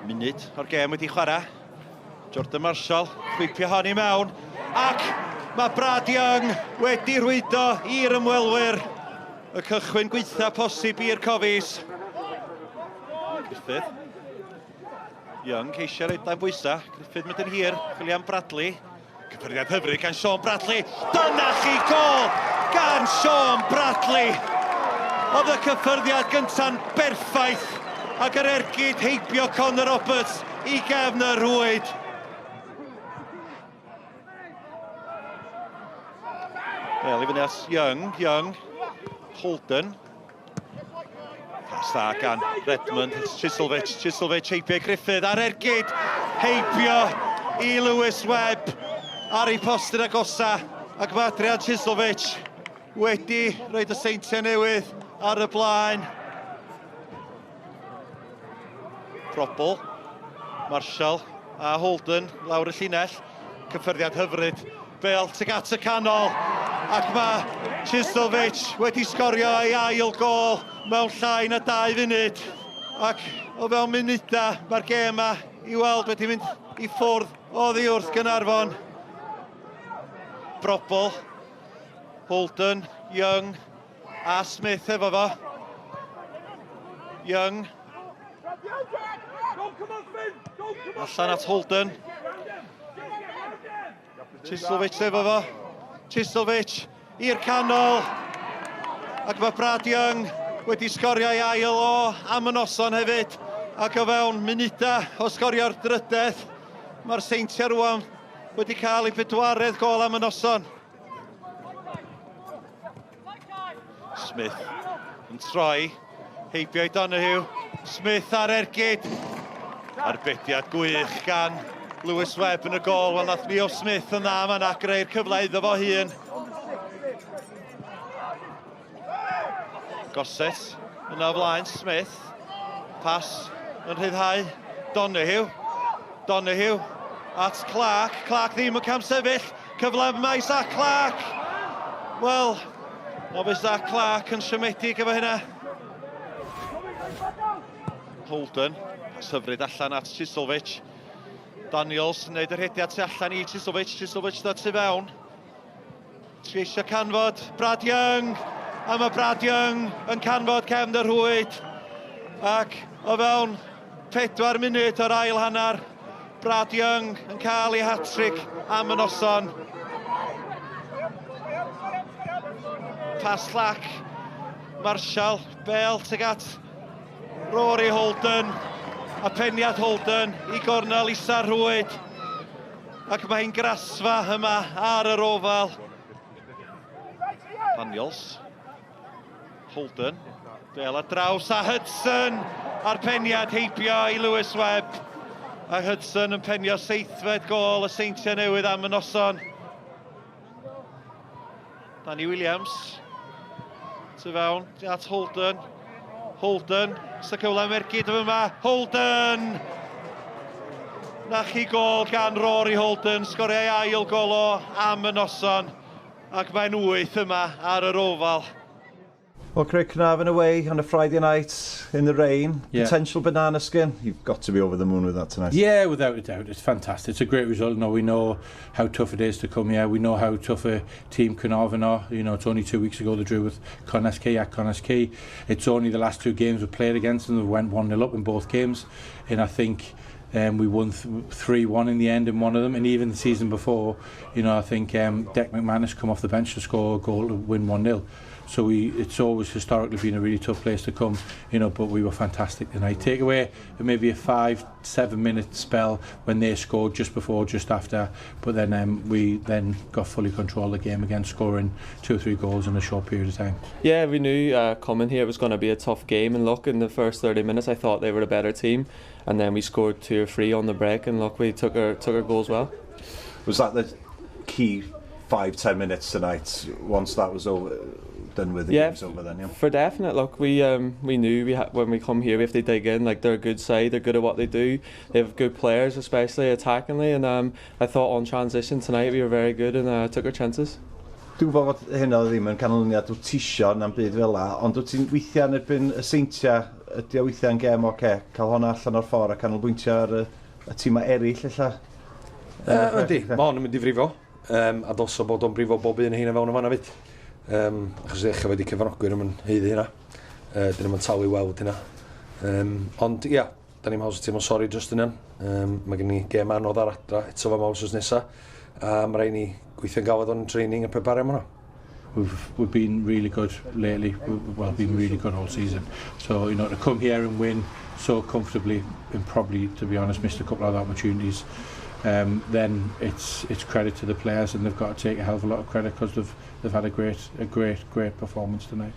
Munud o'r gêm wedi chwarae. Jordan Marshall, chwipio hon i mewn. Ac mae Brad Young wedi rhwydo i'r ymwelwyr. Y cychwyn gweitha posib i'r Cofis. Griffith. Young ceisio rhaid dan bwysau. Griffith mynd yn hir. Chwilio am Bradley. Cyffyrddiad hyfryd gan Sean Bradley. Dyna chi gol gan Sean Bradley. Oedd y cyffyrddiad gynta'n berffaith ac yr ergyd heibio Connor Roberts i gefn y rhwyd. Wel, i fyny at Young, Young, Holden. Pas dda gan Redmond, Chislovich, Chislovich heibio i Griffith ar ergyd, heibio i Lewis Webb ar ei postyn agosa, ac mae Adrian Chislovich wedi rhoi y Seintiau Newydd ar y blaen. Probl, Marshall a Holden lawr y llinell. Cyffyrddiad hyfryd. Bale tuag at y canol. Ac mae Chislovich wedi sgorio ei ail gol mewn llai na 2 funud. Ac o fewn munudau mae'r gêm yma i weld wedi mynd i ffwrdd oddi wrth Gaernarfon. Probl, Holden, Young a Smith efo fo. Young. Allan at Holden. Chislovich efo fo. Chislovich i'r canol. Ac mae Brad Young wedi sgorio ei ail o am y noson hefyd. Ac o fewn munudau o sgorio'r drydedd, mae'r Seintiau rwan wedi cael ei bedwaredd gol am y noson. Smith yn troi, heibio i Donoghue. Smith ar ergyd. Arbediad gwych gan Lewis Webb yn y gol. Wel, nath Leo Smith yn dda yma greu'r cyfle iddo fo hun. Gossett yna o flaen Smith. Pas yn rhyddhau Donoghue. Donoghue at Clark. Clark ddim yn camsefyll. Cyfle mae Zach Clark. Wel, o fe Zach Clark yn siomedig efo hynna. Holden, pas hyfryd allan at Chislovich. Daniels yn gwneud y rhediad tu allan i Chislovich. Chislovich dod tu fewn. Treisio canfod Brad Young, a mae Brad Young yn canfod cefn y rhwyd. Ac o fewn 4 munud o'r ail hanner, Brad Young yn cael ei hat-trick am y noson. Pas llac, Marshall, Bale tuag at Rory Holden, a peniad Holden i gornel isa'r rhwyd. Ac mae hi'n grasfa yma ar yr ofal. Daniels. Holden. Bel ar draws a Hudson a'r peniad heibio i Lewis Webb. A Hudson yn penio seithfed gol y Seintiau Newydd am y noson. Danny Williams. Tu fewn at Holden. Holden, sy'n cyfle am ergyd yma. Holden! Na chi gol gan Rory Holden, sgorio ei ail gol o am y noson. Ac mae'n wyth yma ar yr Oval. Well, Craig, Caernarfon away on a Friday night in the rain. Yeah. Potential banana skin. You've got to be over the moon with that tonight. Yeah, without a doubt. It's fantastic. It's a great result. You know, we know how tough it is to come here. We know how tough a team Caernarfon are. You know, it's only 2 weeks ago they drew with Connah's Quay at Connah's Quay. It's only the last 2 games we played against them. We went 1-0 up in both games. And I think we won 3-1 in the end in one of them. And even the season before, you know, I think Dec McManus come off the bench to score a goal to win 1-0. So it's always historically been a really tough place to come, you know, but we were fantastic tonight. Take away maybe a 5-7 minute spell when they scored just before, just after, but then we then got fully control of the game again, scoring 2 or 3 goals in a short period of time. Yeah, we knew coming here it was going to be a tough game, and look, in the first 30 minutes I thought they were a better team, and then we scored 2 or 3 on the break, and look, we took our goals well. Was that the key 5-10 minutes tonight? Once that was over, done with, the game's over then, yeah? For definite. Look, we knew when we come here we have to dig in. They're a good side, they're good at what they do, they have good players, especially attackingly, and I thought on transition tonight we were very good and took our chances. Dwi'n gwybod fod hynna ddim yn canlyniad wyt ti isio na'n byd fel la, ond wyt ti'n weithiau yn erbyn y Seintiau, ydy o weithiau yn gêm oce, cael honna allan o'r ffordd a canolbwyntio ar y tîmau eraill ella? Ydy, mae hon yn mynd i frifo, a dylsa bod o'n brifo bob un heina fewn o fanna fyd. Achos eich wedi cefnogwyr yn haeddu hynna. Dyn nhw'n talu i weld hynna. Ond ia, da ni'n haws teimlo sori dros yna. Mae gen ni gêm anodd ar adra eto fama wsos nesa. A mae rhaid ni gweithio'n galed o'n training a prepario am hwnna. We've been really good lately. We've, well, been really good all season. So, to come here and win so comfortably and probably, to be honest, missed a couple of opportunities, then it's credit to the players and they've got to take a hell of a lot of credit because they've had a great, great performance tonight.